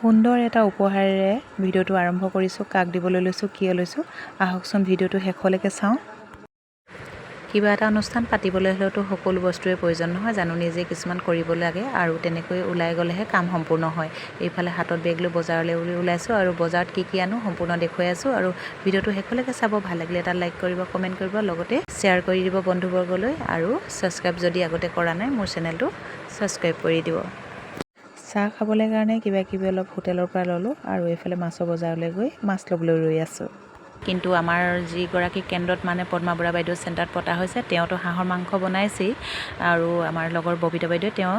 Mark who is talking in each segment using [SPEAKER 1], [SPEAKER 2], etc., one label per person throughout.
[SPEAKER 1] সুন্দৰ এটা উপহাৰেৰে ভিডিঅ'টো আৰম্ভ কৰিছোঁ। কাক দিবলৈ লৈছোঁ, কিয় লৈছোঁ, আহকচোন ভিডিঅ'টো শেষলৈকে চাওঁ। কিবা এটা অনুষ্ঠান পাতিবলৈ হ'লেতো সকলো বস্তুৰে প্ৰয়োজন, নহয় জানো? নিজে কিছুমান কৰিব লাগে আৰু তেনেকৈ ওলাই গ'লেহে কাম সম্পূৰ্ণ হয়। এইফালে হাতত বেগ লৈ বজাৰলৈ বুলি ওলাইছোঁ আৰু বজাৰত কি কি আনো সম্পূৰ্ণ দেখুৱাই আছোঁ। আৰু ভিডিঅ'টো শেষলৈকে চাব। ভাল লাগিলে এটা লাইক কৰিব, কমেণ্ট কৰিব, লগতে শ্বেয়াৰ কৰি দিব বন্ধুবৰ্গলৈ আৰু ছাবস্ক্ৰাইব যদি আগতে কৰা নাই, মোৰ চেনেলটো ছাবস্ক্ৰাইব কৰি দিব। চাহ খাবলৈ কাৰণে কিবা কিবি অলপ হোটেলৰ পৰা ল'লোঁ আৰু এইফালে মাছৰ বজাৰলৈ গৈ মাছ ল'বলৈ ৰৈ আছোঁ। কিন্তু আমাৰ যিগৰাকী কেন্দ্ৰত, মানে পদ্মা বৰা বাইদেউ চেণ্টাৰত পতা হৈছে, তেওঁতো হাঁহৰ মাংস বনাইছেই আৰু আমাৰ লগৰ ববিতা বাইদেৱে তেওঁ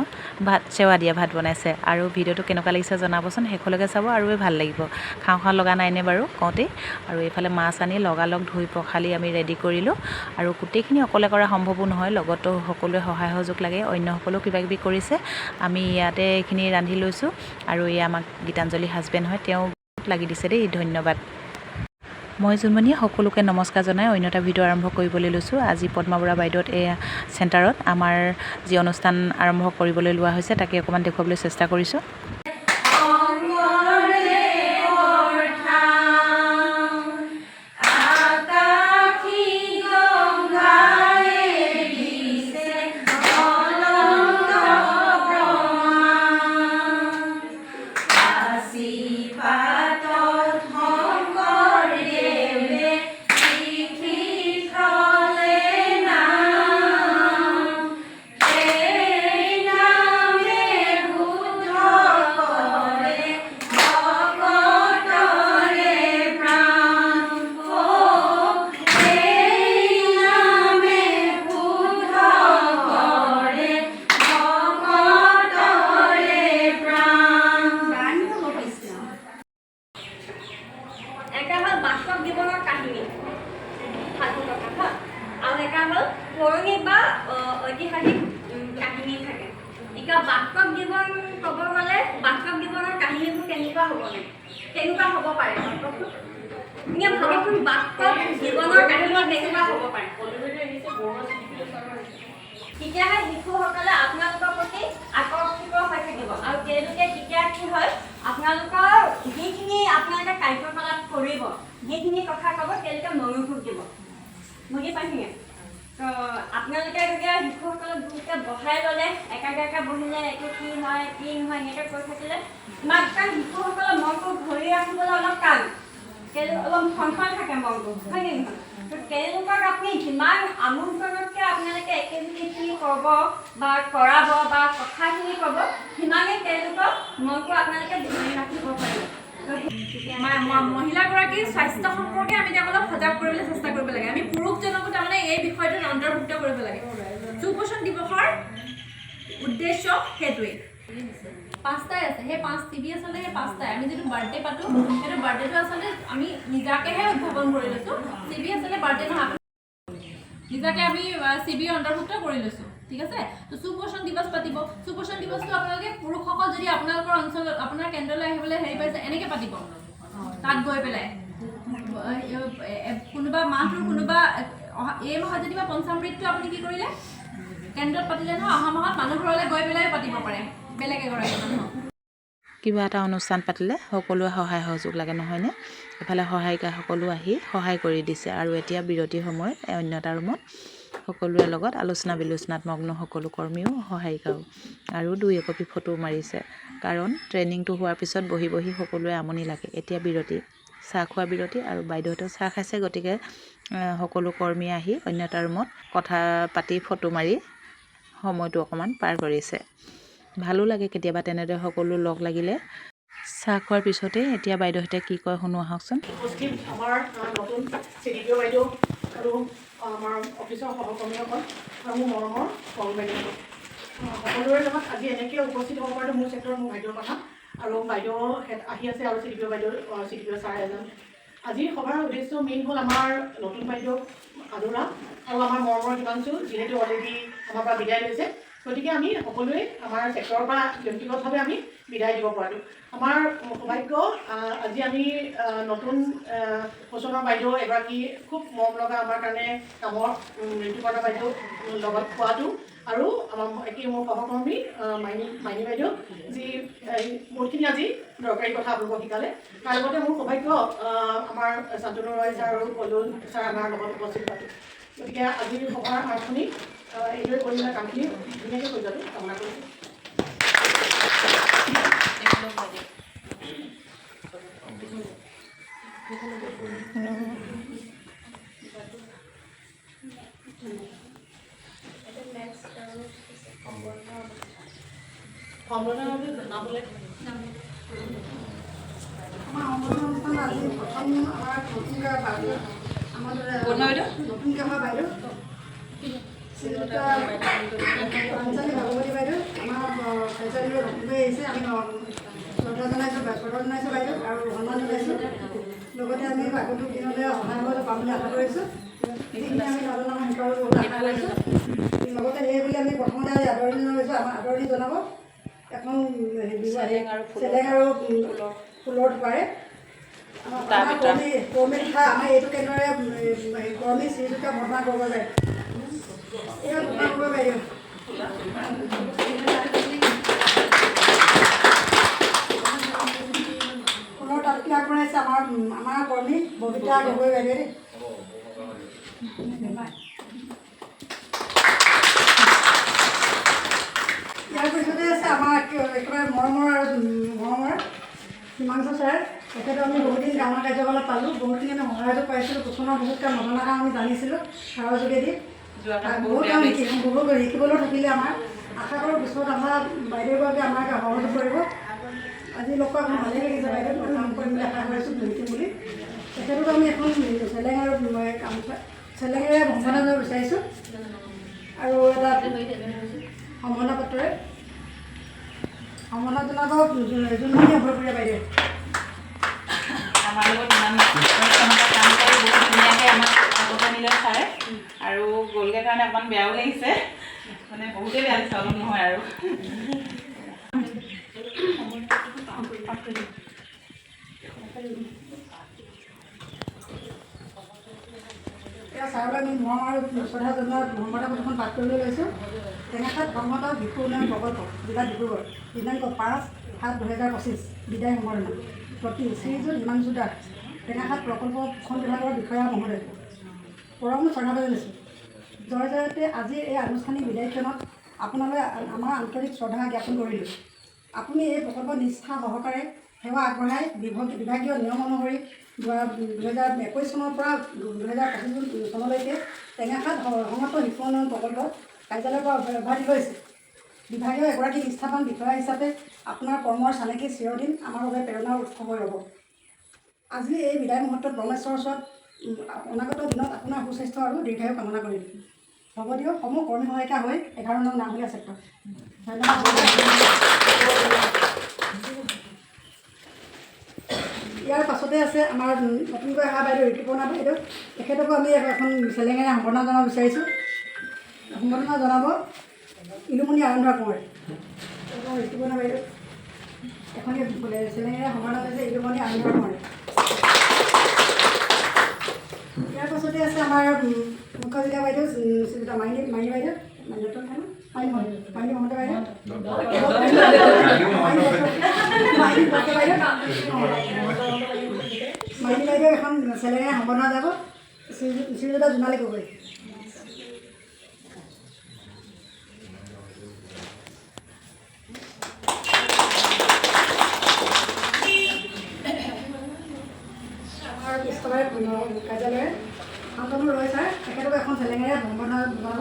[SPEAKER 1] ভাত, চেৱা দিয়া ভাত বনাইছে। আৰু ভিডিঅ'টো কেনেকুৱা লাগিছে জনাবচোন। শেষলৈকে চাব আৰু ভাল লাগিব। খাওঁ খাওঁ লগা নাইনে বাৰু কওঁতেই? আৰু এইফালে মাছ আনি লগালগ ধুই পখালি আমি ৰেডি কৰিলোঁ। আৰু গোটেইখিনি অকলে কৰা সম্ভৱো নহয়, লগতো সকলোৱে সহায় সহযোগ লাগে। অন্যসকলেও কিবা কিবি কৰিছে। আমি ইয়াতে এইখিনি ৰান্ধি লৈছোঁ। আৰু এয়া আমাক গীতাঞ্জলি হাজবেণ্ড হয়, তেওঁ লাগি দিছে দেই, ধন্যবাদ। মই জোনমণিয়ে সকলোকে নমস্কাৰ জনাই অন্য এটা ভিডিঅ' আৰম্ভ কৰিবলৈ লৈছোঁ। আজি পদ্মা বৰা বাইদেউত এয়া চেণ্টাৰত আমাৰ যি অনুষ্ঠান আৰম্ভ কৰিবলৈ লোৱা হৈছে, তাকে অকণমান দেখুৱাবলৈ চেষ্টা কৰিছোঁ।
[SPEAKER 2] শংকৰদেৱৰ থান আকাশী গংগায়ে দিছে অনন্ত প্ৰমাণ। সাঁচিপাতত শংকৰদেৱে লিখি থলে নাম, সেই নামে শুদ্ধ কৰে ভকতৰে প্ৰাণ। অ, সেই নামে শুদ্ধ কৰে ভকতৰে প্ৰাণ।
[SPEAKER 3] এটা হ'ল বাস্তৱ জীৱনৰ কাহিনী, সাধু কথা হা, আৰু এটা হ'ল পৌৰাণিক বা ঐতিহাসিক কাহিনী থাকে। এতিয়া বাস্তৱ জীৱন ক'ব গ'লে বাস্তৱ জীৱনৰ কাহিনীবোৰ কেনেকুৱা হ'ব নে কেনেকুৱা হ'ব পাৰে কওকচোন? এতিয়া ভাবকচোন, বাস্তৱ জীৱনৰ কাহিনী কেনেকুৱা হ'ব পাৰে? তেতিয়াহে শিশুসকলে আপোনালোকৰ প্ৰতি আকৰ্ষিত হৈ থাকিব। আৰু তেওঁলোকে তেতিয়া কি হয়, আপোনালোকৰ যিখিনি আপোনালোকে কাৰ্যকলাপ কৰিব, যিখিনি কথা ক'ব, তেওঁলোকে মনোযোগ দিব। বুজি পাইছেনে? তো আপোনালোকে যেতিয়া শিশুসকলক গ্ৰুপতে বহাই ল'লে, একাগ্ৰকে বহিলে, এইটো কি হয় কি নহয় এনেকৈ কৈ থাকিলে ইমান, কাৰণ শিশুসকলৰ মনটো ধৰি ৰাখিবলৈ অলপ টান। তেওঁলোক অলপ চঞ্চল থাকে মনটো, হয় নে নহয়? তো তেওঁলোকক আপুনি যিমান আমোদজনককৈ আপোনালোকে এক্টিভিটিখিনি ক'ব বা কৰাব বা কথাখিনি ক'ব, সিমানেই তেওঁলোকৰ মনটো আপোনালোকে ধৰি ৰাখিব পাৰিব। তো
[SPEAKER 4] মহিলাগৰাকীৰ স্বাস্থ্য সম্পৰ্কে আমি তেওঁক অলপ সজাগ কৰিবলৈ চেষ্টা কৰিব লাগে। আমি পুৰুষজনকো তাৰমানে এই বিষয়টোত অন্তৰ্ভুক্ত কৰিব লাগে। সুপোষণ দিৱসৰ উদ্দেশ্য সেইটোৱেই। পাঁচটাই আছে, সেই পাঁচ টিভি আচলতে সেই পাঁচটাই। আমি যিটো বাৰ্থডে পাতোঁ, সেইটো বাৰ্থডেটো আচলতে আমি নিজাকেহে উদ্ভাৱন কৰি লৈছোঁ। চিবি আচলতে বাৰ্থডে নহয়, নিজাকে আমি চিবিৰ অন্তৰ্ভুক্ত কৰি লৈছোঁ, ঠিক আছে? তো সুপোষণ দিৱস পাতিব। সুপোষণ দিৱসটো আপোনালোকে পুৰুষসকল যদি আপোনালোকৰ অঞ্চলত আপোনাৰ কেন্দ্ৰলৈ আহিবলৈ হেৰি পাইছে, এনেকৈ পাতিব। তাত গৈ পেলাই কোনোবা মাহটোৰ কোনোবা অহা এই মাহত যেনিবা পঞ্চামৃতটো আপুনি কি কৰিলে, কেন্দ্ৰত পাতিলে নহয়, অহা মাহত মানুহ ঘৰলৈ গৈ পেলাইও পাতিব পাৰে, বেলেগ এগৰাকী মানুহক।
[SPEAKER 1] কিবা এটা অনুষ্ঠান পাতিলে সকলোৱে সহায় সহযোগ লাগে, নহয়নে? এফালে সহায়িকাসকলো আহি সহায় কৰি দিছে। আৰু এতিয়া বিৰতিৰ সময়ত অন্য এটা ৰুমত সকলোৰে লগত আলোচনা বিলোচনাত মগ্ন সকলো কৰ্মীও, সহায়িকাও। আৰু দুই একপি ফটো মাৰিছে, কাৰণ ট্ৰেইনিংটো হোৱাৰ পিছত বহি বহি সকলোৱে আমনি লাগে। এতিয়া বিৰতি, চাহ খোৱা বিৰতি। আৰু বাইদেউহঁতেও চাহ খাইছে। গতিকে সকলো কৰ্মীয়ে আহি অন্য এটা ৰুমত কথা পাতি, ফটো মাৰি সময়টো অকণমান পাৰ কৰিছে। ভালো লাগে কেতিয়াবা তেনেদৰে সকলো লগ লাগিলে। চাহ খোৱাৰ পিছতে এতিয়া বাইদেউহঁতে কি কয় শুনো আহকচোন।
[SPEAKER 5] উপস্থিত আমাৰ নতুন চি ডি পি অ' বাইদেউ আৰু আমাৰ অফিচৰ সহকৰ্মীসকল আৰু মোৰ মৰমৰ কৰ্মী বাইদেউসকল, সকলোৰে লগত আজি এনেকৈ উপস্থিত হ'ব পৰাটো মোৰ চেক্টৰত মোৰ ভাগ্যৰ কথা। আৰু বাইদেউ আহি আছে আৰু চি ডি পি অ' বাইদেউ, চি ডি পি অ' ছাৰ এজন। আজিৰ সভাৰ উদ্দেশ্য মেইন হ'ল আমাৰ নতুন বাইদেউক আদৰা আৰু আমাৰ মৰমৰ হিমাংশু যিহেতু অলৰেডি আমাৰ পৰা বিদায় লৈছে, গতিকে আমি সকলোৱে আমাৰ চেক্টৰৰ পৰা ব্যক্তিগতভাৱে আমি বিদায় দিব পৰাটো আমাৰ সৌভাগ্য। আজি আমি নতুন পোষণৰ বাইদেউ এগৰাকী খুব মৰম লগা আমাৰ কাৰণে কামৰ ঋতুপৰ্ণা বাইদেউ লগত পোৱাটো আৰু আমাৰ একেই মোৰ সহকৰ্মী মাইনী মাইনী বাইদেউ, যি বহুতখিনি আজি দৰকাৰী কথা আপোনালোকক শিকালে। তাৰ লগতে মোৰ সৌভাগ্য আমাৰ শান্তনু ৰয় ছাৰ আৰু কল্লোল ছাৰ আমাৰ লগত উপস্থিত হোৱাটো। গতিকে আজিৰ সভাৰ আৰম্ভণি এইদৰে কৰি মেলা কামখিনি ধুনীয়াকৈ হৈ যোৱাটো কামনা কৰিছোঁ।
[SPEAKER 6] আমাৰ সম্বৰ্ধনা অনুষ্ঠান আজি প্ৰথম আমাৰ নতুনকৈ বাইদেউ, আমাৰ নতুনকৈ অহা বাইদেউ শ্ৰীযুক্তা পাঞ্চালী ভাগৱতী বাইদেউ আমাৰ কাৰ্যালয়লৈ নতুনকৈ আহিছে। আমি শ্ৰদ্ধা জনাইছোঁ বাইদেউ আৰু সন্মান জনাইছোঁ। লগতে আমি আগন্তুক দিনলৈ সহায় সহযোগ পাম বুলি আশা কৰিছোঁ। যিখিনি আমি নজনা আমাৰ শিকাবলৈ বহুত আশা কৰিছোঁ। লগতে সেই বুলি আমি প্ৰথমতে আজি আদৰণি জনাইছোঁ। আমাৰ আদৰণি জনাব এখন চেলেং আৰু ফুলৰ থোপাৰে আমাৰ কৰ্মী তথা আমাৰ এইটো কেন্দ্ৰৰে কৰ্মী শ্ৰীযুক্ত বৰ্মা গগৈ বাইদেউ। এই বৰ্মা গগৈ বাইদেউ। ফুলৰ তাঁতটো আগবঢ়াইছে আমাৰ কৰ্মী ববিতা গগৈ বাইদেউ দেই। ইয়াৰ পিছতে আছে আমাৰ একেবাৰে মৰমৰ আৰু মৰমৰ হিমাংশু ছাৰ। তেখেতক আমি বহুতদিন গাঁৱৰ কাৰ্যকলাপ পালোঁ, বহুতখিনি আমি সহায়ো পাইছিলোঁ। পোষণৰ বহুত কাম নজনা কাম আমি জানিছিলোঁ ছাৰৰ যোগেদি। বহুত কাম বহুত শিকিবলৈও থাকিলে আমাৰ। আশা কৰোঁ পিছত আমাৰ বাইদেউগৰাকীয়ে আমাক সহযোগ কৰিব। আজি লগ পোৱা মোৰ ভালেই লাগিছে বাইদেউ। কাম কৰিম বুলি আশা কৰিছোঁ, শিকিম বুলি। তেখেতক আমি এখন চেলেং আৰু গামোচা, চেলেঙেৰে সম্বৰ্ধনা জনাব বিচাৰিছোঁ আৰু এটা সম্বৰ্ধনা পত্ৰৰে সম্বৰ্ধনা জনাব জোনমণি অভয়পুৰীয়া বাইদেউ।
[SPEAKER 1] আমাৰ লগত ইমান কাম কৰি বহুত ধুনীয়াকৈ আমাক আগত আনিলে ছাৰে আৰু গ'লগৈ কাৰণে অকণমান বেয়াও লাগিছে, মানে বহুতেই বেয়া লাগিছে, অলপ নহয় আৰু।
[SPEAKER 6] এতিয়া ছাৰলৈ আমি মৰম আৰু শ্ৰদ্ধা জনোৱা সম্বৰ্ধনা পত্ৰখন পাঠ কৰিবলৈ লৈছোঁ। টেঙাখাত সংহত শিশু উন্নয়ন প্ৰকল্প, জিলা ডিব্ৰুগড়, দিনাংক 5/7/2025, বিদায় সম্বৰ্ধনা। প্ৰতি শ্ৰীযুত হিমাংশু দাস, টেঙাখাত প্ৰকল্প পোষণ বিভাগৰ বিষয়া মহোদয়, পৰম শ্ৰদ্ধা জনাইছোঁ। জয় জয়তে আজিৰ এই আনুষ্ঠানিক বিদায় ক্ষণত আপোনালৈ আমাৰ আন্তৰিক শ্ৰদ্ধা জ্ঞাপন কৰিলোঁ। আপুনি এই প্ৰকল্প নিষ্ঠা সহকাৰে সেৱা আগবঢ়াই বিভাগীয় নিয়ম অনুসৰি 2021 চনৰ পৰা 2025 চনলৈকে টেঙাখাত সংহত শিশু উন্নয়ন প্ৰকল্প কাৰ্যালয়ৰ পৰা অব্যাহতি লৈছে। বিভাগীয় এগৰাকী নিষ্ঠাবান বিষয়া হিচাপে আপোনাৰ কৰ্মৰ চানেকি চিৰদিন আমাৰ বাবে প্ৰেৰণাৰ উৎস হৈ ৰ'ব। আজি এই বিদায় মুহূৰ্তত পৰমেশ্বৰৰ ওচৰত অনাগত দিনত আপোনাৰ সুস্বাস্থ্য আৰু দীৰ্ঘায়ু কামনা কৰিলোঁ। হ'ব দিয়ক। সমূহ কৰ্মী সহায়িকা হৈ 11 নং নামঘৰীয়া চেক্টৰ। ধন্যবাদ। ইয়াৰ পাছতে আছে আমাৰ নতুনকৈ অহা বাইদেউ ঋতুপৰ্ণা বাইদেউ। তেখেতকো আমি এখন চেলেঙেৰে সম্বৰ্ধনা জনাব বিচাৰিছোঁ। সম্বৰ্ধনা জনাব ইলুমণি আৰন্ধা কোঁৱৰে। ঋতুপৰ্ণা বাইদেউ এখন চেলেঙেৰে সম্বৰ্ধনা জনাইছে ইলুমণি আৰন্ধা কোঁৱৰে। ইয়াৰ পাছতে আছে আমাৰ মুখ্য জিলা বাইদেউ শ্ৰীযুতা মাইনী মাইনী বাইদেউ, মাইনী দত্ত নহয় ন? মাইনী মহন্ত, মাইনী মহন্ত বাইদেউ, মাইনী দত্ত বাইদেউ। মাইনী বাইদেউ এখন চেলেঙেৰে সম্বৰ্ধনা যাব শ্ৰীযুতা জোনালী গগৈ। আমাৰ পিছফালে কাৰ্যালয়ৰ শান্তনু ৰয় ছাৰ, তেখেতকো এখন চেলেঙেৰে সম্বৰ্ধনা জনাব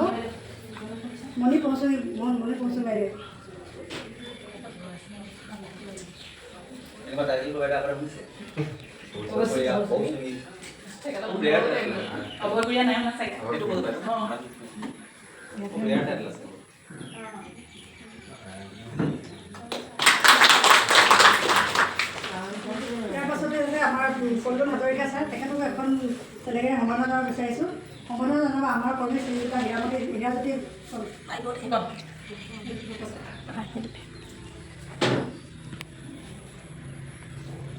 [SPEAKER 6] মণি পৌচুমী বাইদেউ।
[SPEAKER 7] এনেকুৱা টাইটেল কিবা এটা আগতে শুনিছে? পৌচুমী। খুব ৰেয়াৰ টাইটেল।
[SPEAKER 1] অভয়পুৰীয়া নাই শুনা চাগে।
[SPEAKER 7] সেইটো বুজি পাইছোঁ। খুব ৰেয়াৰ টাইটেল আছে।
[SPEAKER 6] ইয়াৰ পাছতে আছে আমাৰ কল্লোল হাজৰিকা ছাৰ, তেখেতকো এখন চেলেঙেৰে সম্বৰ্ধনা জনাব বিচাৰিছোঁ। সম্বৰ্ধনা জনাব আমাৰ কৰ্মী শ্ৰীযুতা হীৰাজ্যোতি।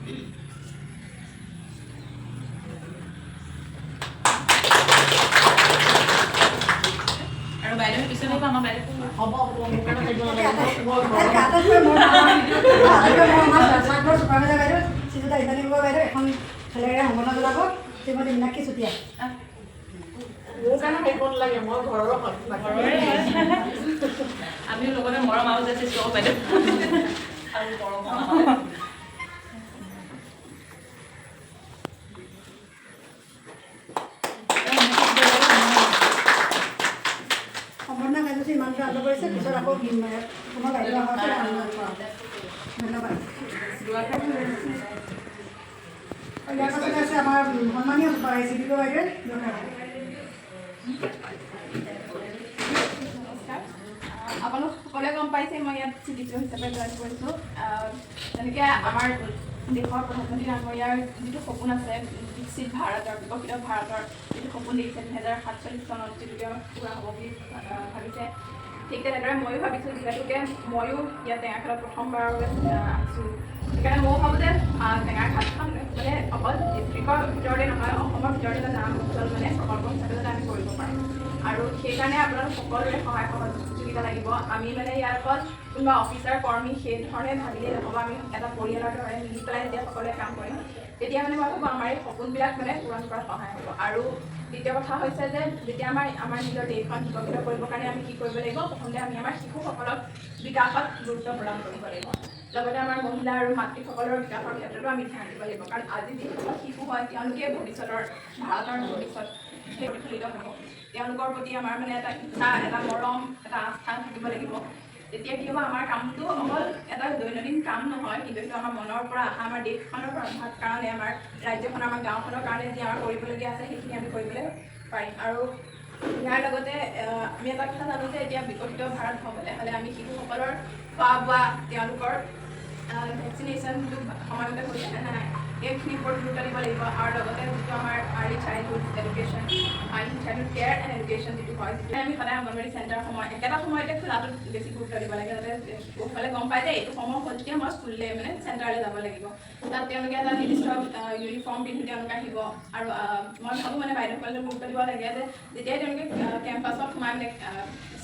[SPEAKER 1] আৰু বাইদেউ পিছত আহিব, আমাৰ বাইদেউ।
[SPEAKER 5] হ'ব হ'ব, মোৰ কাৰণে থাকিব নালাগে।
[SPEAKER 6] আটাইতকৈ মৰম, আটাইতকৈ মৰম আমাৰ চাকঘৰ চুপাৰভাইজাৰ বাইদেউ শ্ৰীযুতা ইন্দ্ৰাণী বৰুৱা বাইদেউ এখন চেলেঙেৰে সম্বৰ্ধনা জনাব শ্ৰীমতী মীনাক্ষী চুতীয়া।
[SPEAKER 5] মোৰ কাৰণে থাকিব নালাগে, মই ঘৰৰ হয়।
[SPEAKER 1] ঘৰৰে হয়। আমিও লগতে মৰম আৰু যাচিছোঁ আকৌ বাইদেউ আৰু মৰম।
[SPEAKER 6] সম্বৰ্ধনা কাৰ্যসূচী ইমানতে আৰম্ভ কৰিছে। পিছত আকৌ পুনৰ বাইদেউ অহাৰ পিছত আৰম্ভ কৰা হ'ব। ধন্যবাদ। আৰু ইয়াৰ পাছতে আছে আমাৰ সন্মানীয় চি ডি পি বাইদেৱে দুআষাৰ ক'ব।
[SPEAKER 4] নমস্কাৰ। আপোনালোক সকলোৱে গম পাইছে, মই ইয়াত চি ডি পি অ' হিচাপে জইন কৰিছোঁ। তেনেকৈ আমাৰ দেশৰ প্ৰধানমন্ত্ৰী ডাঙৰীয়াৰ যিটো সপোন আছে, বিকশিত ভাৰতৰ, বিকশিত ভাৰতৰ যিটো সপোন দেখিছে, 2047 চনত যিটো তেওঁ পূৰা হ'ব বুলি ভাবিছে, ঠিক তেনেদৰে ময়ো ভাবিছোঁ। যিহেতুকে ময়ো ইয়াত টেঙাখাটত প্ৰথমবাৰৰ বাবে আহিছোঁ, সেইকাৰণে ময়ো ভাবোঁ যে টেঙাখাটখন মানে অকল ডিষ্ট্ৰিক্টৰ ভিতৰতে নহয়, অসমৰ ভিতৰতে এটা নাম উজ্জ্বল মানে প্ৰকল্প হিচাপে যাতে আমি কৰিব পাৰোঁ। আৰু সেইকাৰণে আপোনালোক সকলোৰে সহায় সহযোগিতা লাগিব। আমি মানে ইয়াত অকল কোনোবা অফিচাৰ, কৰ্মী সেই ধৰণে ভাবিলেই নহ'ব। আমি এটা পৰিয়ালৰ দৰে মিলি পেলাই যেতিয়া সকলোৱে কাম কৰিম, তেতিয়া মানে মই ভাবোঁ আমাৰ এই সপোনবিলাক মানে পূৰণ কৰাত সহায় হ'ব। আৰু দ্বিতীয় কথা হৈছে যে যেতিয়া আমাৰ আমাৰ নিজৰ দেশখন বিকশিত কৰিবৰ কাৰণে আমি কি কৰিব লাগিব? প্ৰথমতে আমি আমাৰ শিশুসকলক বিকাশত গুৰুত্ব প্ৰদান কৰিব লাগিব। লগতে আমাৰ মহিলা আৰু মাতৃসকলৰ বিকাশৰ ক্ষেত্ৰতো আমি ধ্যান দিব লাগিব। কাৰণ আজি যিসকল শিশু হয়, তেওঁলোকে ভৱিষ্যতৰ ভাৰতৰ ভৱিষ্যত সেই প্ৰতিফলিত হ'ব। তেওঁলোকৰ প্ৰতি আমাৰ মানে এটা ইচ্ছা, এটা মৰম, এটা আস্থা থাকিব লাগিব। তেতিয়া কি হ'ব, আমাৰ কামটো অকল এটা দৈনন্দিন কাম নহয়, কিন্তু সেইটো আমাৰ মনৰ পৰা অহা, আমাৰ দেশখনৰ কাৰণে, আমাৰ ৰাজ্যখনৰ, আমাৰ গাঁওখনৰ কাৰণে যি আমাৰ কৰিবলগীয়া আছে, সেইখিনি আমি কৰিবলৈ পাৰিম। আৰু ইয়াৰ লগতে আমি এটা কথা জানো যে এতিয়া বিকশিত ভাৰত হ'বলৈ হ'লে আমি শিশুসকলৰ খোৱা বোৱা, তেওঁলোকৰ ভেকচিনেশ্যনটো সময়মতে হৈছে নে নাই, এইখিনিৰ ওপৰত গুৰুত্ব দিব লাগিব। আৰু লগতে যিটো আমাৰ early childhood education, early childhood care and education যিটো হয়, যিটো আমি সদায় অংগনবাড়ী চেণ্টাৰ সময় একেটা সময়তে খোলাটোত বেছি গুৰুত্ব দিব লাগে, যাতে শিশুসকলে গম পায় যে এইটো সময় হ'ল যেতিয়া মই স্কুললৈ মানে চেণ্টাৰলৈ যাব লাগিব। তাত তেওঁলোকে এটা নিৰ্দিষ্ট ইউনিফৰ্ম পিন্ধি তেওঁলোক আহিব। আৰু মই ভাবোঁ মানে বাইদেউসকলে গুৰুত্ব দিব লাগে যে যেতিয়াই তেওঁলোকে কেম্পাছত সোমাই, মানে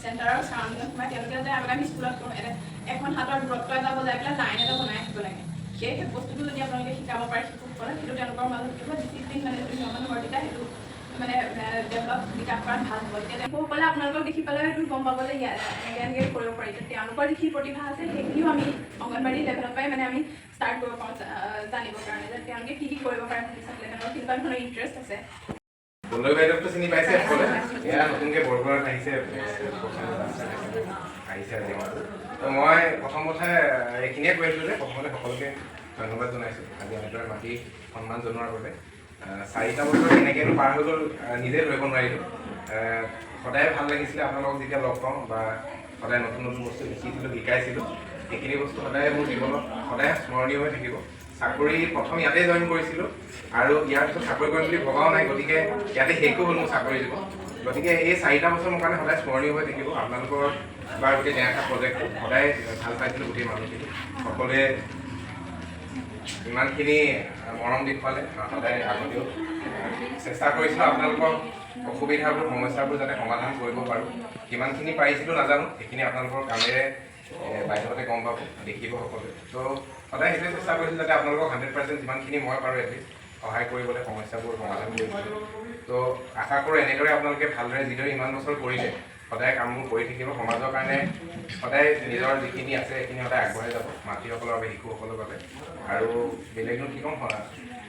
[SPEAKER 4] চেণ্টাৰৰ চাৰাউণ্ডিঙত সোমাই, তেওঁলোকে যাতে আগতে আমি স্কুলত কৰোঁ, এটা এখন হাতৰ দূৰত্ব এটা বজাই পেলাই লাইন এটা বনাই আহিব লাগে। সেই বস্তুটো যদি আপোনালোকে শিকাব পাৰে শিশুসকলক, সেইটো তেওঁলোকৰ মাজত কিবা ডিচিপ্লিন, মানে যিটো নিয়মানুৱৰ্তিতা, সেইটো মানে ডেভেলপ, বিকাশ কৰাত ভাল হ'ব। তেতিয়া শিশুসকলে আপোনালোকক দেখি পেলাই সেইটো গম পাব যে ইয়াত এনেকৈ এনেকৈ কৰিব পাৰি। তেতিয়া তেওঁলোকৰ যিখিনি প্ৰতিভা আছে, সেইখিনিও আমি অংগনবাড়ী লেভেলৰ পৰাই মানে আমি ষ্টাৰ্ট কৰিব পাৰোঁ জানিবৰ কাৰণে যে তেওঁলোকে কি কি কৰিব পাৰে ভৱিষ্যতলৈ, তেওঁলোকৰ কেনেকুৱা ধৰণৰ ইণ্টাৰেষ্ট আছে।
[SPEAKER 7] পল্লৱী বাইদেউকতো চিনি পাইছে সকলোৱে। এয়া নতুনকৈ বৰগড়ত আহিছে, আহিছে আজি আমাৰ। তো মই প্ৰথম কথা এইখিনিয়ে কৈ আছিলোঁ যে প্ৰথমতে সকলোকে ধন্যবাদ জনাইছোঁ আজি এনেদৰে মাতি সন্মান জনোৱাৰ বাবে। 4টা বছৰ কেনেকৈনো পাৰ হৈ গ'ল নিজে ধৰিব নোৱাৰিলোঁ। সদায় ভাল লাগিছিলে আপোনালোকক যেতিয়া লগ পাওঁ বা সদায় নতুন নতুন বস্তু শিকিছিলোঁ, শিকাইছিলোঁ। সেইখিনি বস্তু সদায় মোৰ জীৱনত সদায় স্মৰণীয় হৈ থাকিব। চাকৰি প্ৰথম ইয়াতে জইন কৰিছিলোঁ আৰু ইয়াৰ পিছত চাকৰি কৰিম বুলি ভবাও নাই, গতিকে ইয়াতে শেষো হ'ল মোৰ চাকৰি জীৱন। গতিকে এই 4টা বছৰ মোৰ কাৰণে সদায় স্মৰণীয় হৈ থাকিব। আপোনালোকৰ বা গোটেই টেঙাখাট প্ৰজেক্টটো সদায় ভাল পাইছিলোঁ। গোটেই মানুহখিনি সকলোৱে ইমানখিনি মৰম দেখুৱালে। সদায় আগতেও চেষ্টা কৰিছিলোঁ আপোনালোকৰ অসুবিধাবোৰ, সমস্যাবোৰ যাতে সমাধান কৰিব পাৰোঁ। কিমানখিনি পাৰিছিলোঁ নাজানো, সেইখিনি আপোনালোকৰ কামেৰে বাইদেউহঁতে গম পাব, দেখিব সকলোৱে। ত' সদায় সেইটোৱে চেষ্টা কৰিছিলোঁ যাতে আপোনালোকক 100% যিমানখিনি মই পাৰোঁ এটলিষ্ট সহায় কৰিবলৈ, সমস্যাবোৰ সমাধান কৰিবলৈ। ত' আশা কৰোঁ এনেদৰে আপোনালোকে ভালদৰে যিদৰে ইমান বছৰ কৰিলে, সদায় কামবোৰ কৰি থাকিব। সমাজৰ কাৰণে সদায় নিজৰ যিখিনি আছে, সেইখিনি সদায় আগবঢ়াই যাব, মাতৃসকলৰ বাবে, শিশুসকলৰ বাবে। আৰু বেলেগনো কি ক'ম,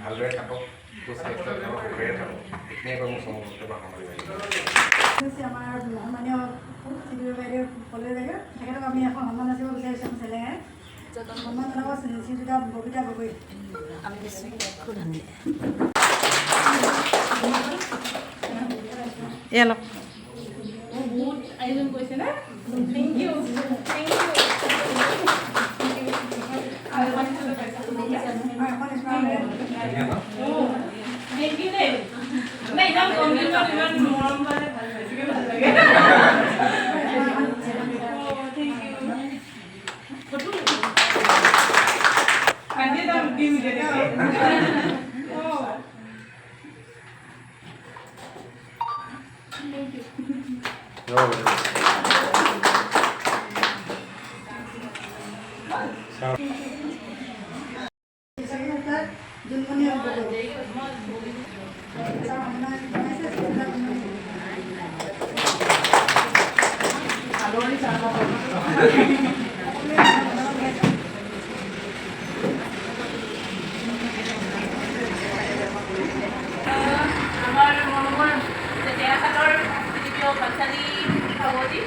[SPEAKER 7] ভালদৰে থাকক, সুস্বাস্থ্য থাকক, সুখেৰে থাকক। এইখিনিয়ে কৈ মোৰ চমু বক্তব্য সামৰণি মাৰিলোঁ।
[SPEAKER 6] হৈছে আমাৰ সন্মানীয় চি ডি বাইদেউ পল্লৱী বাইদেউ। তেখেতক আমি এখন সন্মান যাচিব বিচাৰিছোঁ এখন চেলেঙেৰে। সন্মান জনাব শ্ৰীযুতা ববিতা গগৈ।
[SPEAKER 1] এয়া লওক।
[SPEAKER 4] বহুত আয়োজন কৰিছে নে? Thank U, thank U.
[SPEAKER 6] আৰু এখন স্মাৰক।
[SPEAKER 4] Thank U দেই। মানে ইমান কম দিনত ইমান মৰম পালে ভাল, বেছিকে ভাল লাগে। Thank U. কান্দি যাম।
[SPEAKER 6] Junmoni Gogoi. Sir, আপোনাৰ বনাইছে, ছাৰ বনাইছে।
[SPEAKER 5] আদৰণি ছাৰ।
[SPEAKER 6] সকলোৱে বনাব লাগে।
[SPEAKER 4] আমাৰ মৰমৰ টেঙাখাতৰ চিডিপিঅ' পাঞ্চালী ভাগৱতী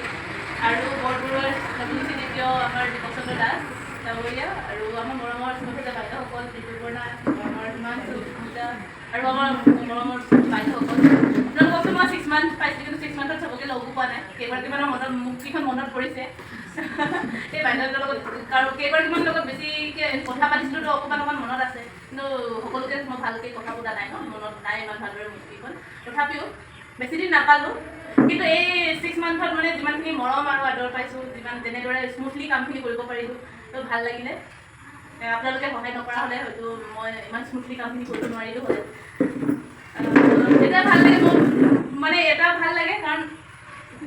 [SPEAKER 4] আৰু বৰবৰুৱাৰ নতুন চিডিপিঅ' আমাৰ দীপক দাস ডাঙৰীয়া আৰু আমাৰ মৰমৰ সুৰক্ষিত বাইদেউসকল, ঋতুপৰ্ণা, মৰমৰ হিমাংশু পূজা আৰু আমাৰ মৰমৰ বাইদেউসকল, আপোনালোককতো মই 6 মান্থ পাইছোঁ, কিন্তু 6 মান্থত চবকে লগো পোৱা নাই। কেইগৰাকীমানৰ মনত মুখকেইখন মনত পৰিছে। সেই বাইদেউহঁতৰ লগত আৰু কেইগৰাকীমানৰ লগত বেছিকৈ কথা পাতিছিলোঁ, তো অকণমান অকণমান মনত আছে। কিন্তু সকলোকে মই ভালকৈ কথা পতা নাই ন, মনত নাই ইমান ভালদৰে মুখকেইখন। তথাপিও বেছি দিন নাপালোঁ, কিন্তু এই 6 মান্থত মানে যিমানখিনি মৰম আৰু আদৰ পাইছোঁ, যিমান যেনেদৰে স্মুথলি কামখিনি কৰিব পাৰিলোঁ, তো ভাল লাগিলে। আপোনালোকে সহায় নকৰা হ'লে হয়তো মই ইমান স্মুথলি কামখিনি কৰিব নোৱাৰিলোঁ হ'লে। তেতিয়া ভাল লাগে মোক, মানে এটা ভাল লাগে, কাৰণ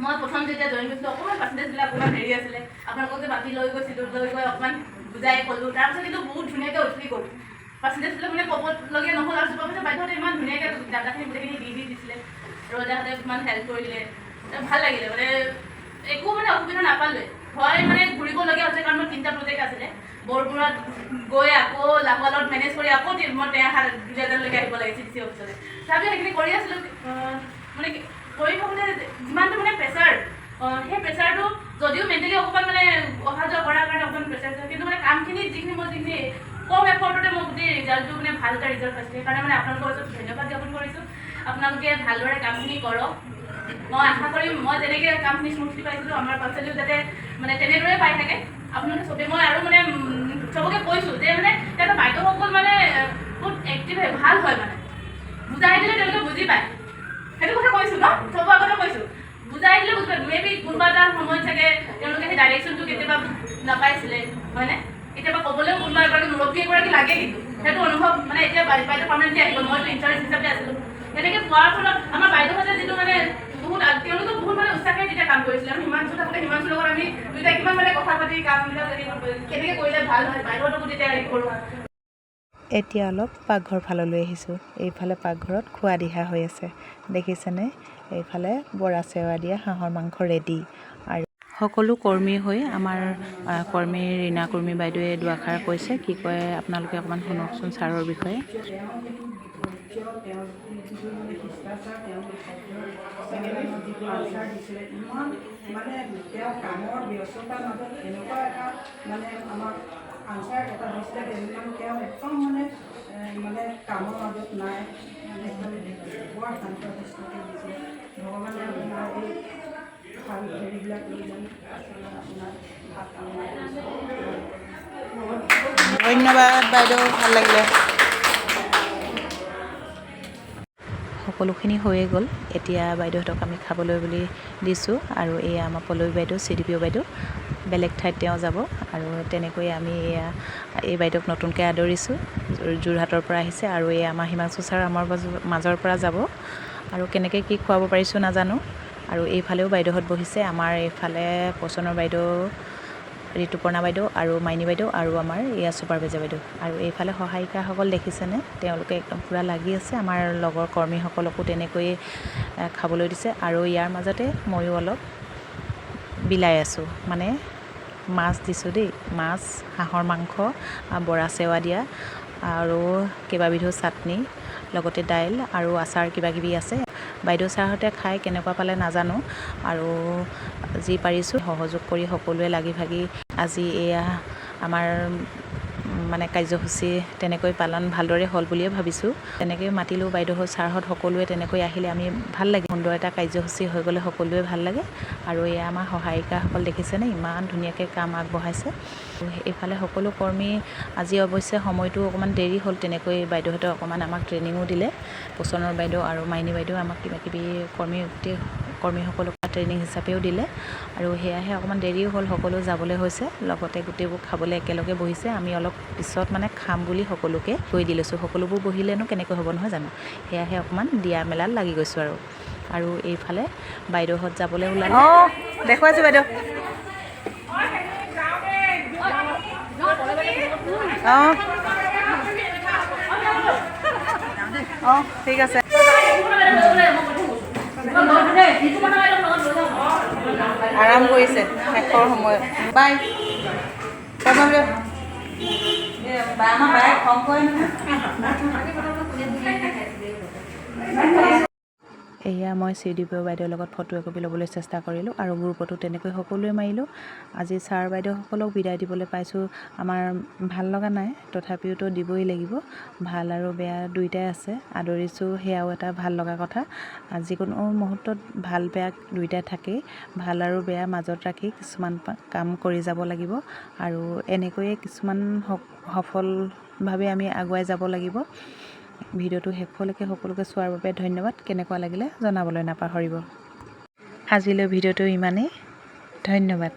[SPEAKER 4] মই প্ৰথম যেতিয়া জইন কৰিছিলোঁ, অকণমান পাৰ্চেণ্টেজবিলাক অকণমান হেৰি আছিলে। আপোনালোকক যে মাতি লৈ গৈছিলোঁ, লৈ গৈ অকণমান বুজাই ক'লোঁ, তাৰপিছত কিন্তু বহুত ধুনীয়াকৈ উঠি গ'ল পাৰ্চেণ্টেজবিলাক, মানে ক'বলগীয়া নহ'ল। আৰু চুপাৰভাইজাৰ বাইদেউহঁতে ইমান ধুনীয়াকৈ ডাটাখিনি গোটেইখিনি দি দি দিছিলে, ৰজাহঁতে ইমান হেল্প কৰিলে, ভাল লাগিলে। মানে একো মানে অসুবিধা নাপালোৱে হয়। মানে ঘূৰিবলগীয়া হৈছে, কাৰণ মোৰ তিনিটা প্ৰজেক্ট আছিলে। বৰবৰুৱাত গৈ আকৌ লাহোৱালত মেনেজ কৰি আকৌ মই টেঙাখাত দুলীয়াজানলৈকে আহিব লাগে চি ডি চি অফিচলৈ। তাৰপিছত সেইখিনি কৰি আছিলোঁ। মানে কি, কৰি থাকোঁতে যিমানটো মানে প্ৰেছাৰ, সেই প্ৰেছাৰটো যদিও মেণ্টেলি অকণমান মানে অহা যোৱা কৰাৰ কাৰণে অকণমান প্ৰেছাৰ, কিন্তু মানে কামখিনি যিখিনি মই যিখিনি কম এফৰ্টতে মই গোটেই ৰিজাল্টটো মানে ভাল এটা ৰিজাল্ট পাইছোঁ, সেইকাৰণে মানে আপোনালোকৰ ওচৰত ধন্যবাদ জ্ঞাপন কৰিছোঁ। আপোনালোকে ভালদৰে কামখিনি কৰক। মই আশা কৰিম, মই যেনেকৈ কামখিনি স্মুথলি পাইছিলোঁ, আমাৰ পাৰ্চেলিও যাতে মানে তেনেদৰে পাই থাকে। আপোনালোকে চবেই, মই আৰু মানে চবকে কৈছোঁ যে মানে সিহঁতৰ বাইদেউসকল মানে বহুত এক্টিভ হয়, ভাল হয়, মানে বুজাই দিলে তেওঁলোকে বুজি পায়। সেইটো কথা কৈছোঁ ন, চবৰ আগতে কৈছোঁ, বুজাই দিলে বুজি পায়। মে বি কোনোবা এটা সময়ত চাগে তেওঁলোকে সেই ডাইৰেকশ্যনটো কেতিয়াবা নাপাইছিলে, হয়নে? কেতিয়াবা ক'বলৈও কোনোবা এগৰাকী মুৰব্বী এগৰাকী লাগে। কিন্তু সেইটো অনুভৱ মানে এতিয়া বাইদেউ পাৰ্মানেণ্টলি আহি গ'ল, মইতো ইনচাৰ্জ হিচাপে আছিলোঁ। তেনেকৈ পোৱাৰ ফলত আমাৰ বাইদেউহঁতে যিটো মানে বহুত তেওঁলোকে বহুত মানে উৎসাহেৰে তেতিয়া কাম কৰিছিলে। আৰু হিমাংশু থাকোঁতে হিমাংশুৰ লগত আমি দুয়োটাই কিমান মানে কথা পাতি কামবিলাক কেনেকৈ কৰিলে ভাল হয়, বাইদেউহঁতকো তেতিয়া হেৰি কৰোঁ।
[SPEAKER 1] এতিয়া অলপ পাকঘৰ ফাললৈ আহিছোঁ। এইফালে পাকঘৰত খোৱা দিহা হৈ আছে, দেখিছেনে? এইফালে বৰা চেৱা দিয়া হাঁহৰ মাংস ৰেডি। আৰু সকলো কৰ্মী হৈ আমাৰ কৰ্মী ৰীণা কৰ্মী বাইদেৱে দুআষাৰ কৈছে। কি কয় আপোনালোকে অকণমান শুনকচোন ছাৰৰ বিষয়ে।
[SPEAKER 5] তেওঁৰ যিটো ধৈৰ্য, তেওঁৰ যিটো মানে শিষ্টাচাৰ, তেওঁ যিটো আনচাৰ দিছিলে, ইমান মানে তেওঁ কামৰ ব্যস্ততাৰ মাজত এনেকুৱা এটা মানে আমাক আনচাৰ এটা দিছিলে, ইমান তেওঁ একদম মানে মানে কামৰ মাজত নাই, মানে একদম বৰ শান্ত শিষ্টকৈ দিছিলে। ভগৱানে আপোনাৰ এই ভাল হেৰিবিলাক লৈ যাম আপোনাৰ ভাল কামনা কৰিছোঁ।
[SPEAKER 1] ধন্যবাদ বাইদেউ, ভাল লাগিলে। সকলোখিনি হৈয়ে গ'ল। এতিয়া বাইদেউহঁতক আমি খাবলৈ বুলি দিছোঁ। আৰু এয়া আমাৰ পল্লৱী বাইদেউ, চিডিপিঅ' বাইদেউ, বেলেগ ঠাইত তেওঁ যাব। আৰু তেনেকৈয়ে আমি এয়া এই বাইদেউক নতুনকৈ আদৰিছোঁ, যোৰহাটৰ পৰা আহিছে। আৰু এই আমাৰ হিমাংশু ছাৰ আমাৰ মাজৰ পৰা যাব আৰু কেনেকৈ কি খুৱাব পাৰিছোঁ নাজানো। আৰু এইফালেও বাইদেউহঁত বহিছে। আমাৰ এইফালে পচনৰ বাইদেউ, ঋতুপৰ্ণা বাইদেউ আৰু মাইনী বাইদেউ আৰু আমাৰ এয়া ছুপাৰভাইজাৰ বাইদেউ। আৰু এইফালে সহায়িকাসকল দেখিছেনে? তেওঁলোকে একদম পূৰা লাগি আছে। আমাৰ লগৰ কৰ্মীসকলকো তেনেকৈয়ে খাবলৈ দিছে। আৰু ইয়াৰ মাজতে ময়ো অলপ বিলাই আছোঁ, মানে মাছ দিছোঁ দেই, মাছ, হাঁহৰ মাংস, বৰা চেৱা দিয়া আৰু কেইবাবিধো চাটনি, লগতে দাইল আৰু আচাৰ কিবাকিবি আছে। বাইদেউ ছাৰহঁতে খাই কেনেকুৱা পালে নাজানো। আৰু যি পাৰিছোঁ সহযোগ কৰি সকলোৱে লাগি ভাগি আজি এয়া আমাৰ মানে কাৰ্যসূচী তেনেকৈ পালন ভালদৰে হ'ল বুলিয়ে ভাবিছোঁ। তেনেকৈ মাতিলোঁ বাইদেউহঁত, ছাৰহঁত সকলোৱে তেনেকৈ আহিলে আমি ভাল লাগে। সুন্দৰ এটা কাৰ্যসূচী হৈ গ'লে সকলোৱে ভাল লাগে। আৰু এয়া আমাৰ সহায়িকাসকল দেখিছেনে? ইমান ধুনীয়াকৈ কাম আগবঢ়াইছে। এইফালে সকলো কৰ্মী, আজি অৱশ্যে সময়টো অকণমান দেৰি হ'ল, তেনেকৈ বাইদেউহঁতে অকণমান আমাক ট্ৰেইনিঙো দিলে। পোষণৰ বাইদেউ আৰু মাইনী বাইদেউ আমাক কিবাকিবি কৰ্মী, গোটেই কৰ্মীসকলক ট্ৰেইনিং হিচাপেও দিলে। আৰু সেয়াহে অকণমান দেৰিও হ'ল, সকলো যাবলৈ হৈছে, লগতে গোটেইবোৰ খাবলৈ একেলগে বহিছে। আমি অলপ পিছত মানে খাম বুলি সকলোকে কৈ দি লৈছোঁ। সকলোবোৰ বহিলেনো কেনেকৈ হ'ব, নহয় জানো? সেয়াহে অকণমান দিয়া মেলাত লাগি গৈছোঁ। আৰু এইফালে বাইদেউহঁত যাবলৈ ওলালে। অঁ, দেখুৱাইছোঁ বাইদেউ। অঁ অঁ, ঠিক আছে। আৰাম কৰিছে শেষৰ সময়ত। বাই। আমাৰ বায়ে খং কৰে নহয়। এয়া মই চি ডি পি অ' বাইদেউৰ লগত ফটো একপি ল'বলৈ চেষ্টা কৰিলোঁ আৰু গ্ৰুপতো তেনেকৈ সকলোৱে মাৰিলোঁ। আজি ছাৰ বাইদেউসকলক বিদায় দিবলৈ পাইছোঁ, আমাৰ ভাল লগা নাই, তথাপিওতো দিবই লাগিব। ভাল আৰু বেয়া দুয়োটাই আছে। আদৰিছোঁ, সেয়াও এটা ভাল লগা কথা। যিকোনো মুহূৰ্তত ভাল বেয়া দুয়োটাই থাকেই। ভাল আৰু বেয়া মাজত ৰাখি কিছুমান কাম কৰি যাব লাগিব আৰু এনেকৈয়ে কিছুমান সফলভাৱে আমি আগুৱাই যাব লাগিব। ভিডিঅ'টো শেষলৈকে সকলোকে চোৱাৰ বাবে ধন্যবাদ। কেনেকুৱা লাগিলে জনাবলৈ নাপাহৰিব। আজিলৈ ভিডিঅ'টো ইমানেই, ধন্যবাদ।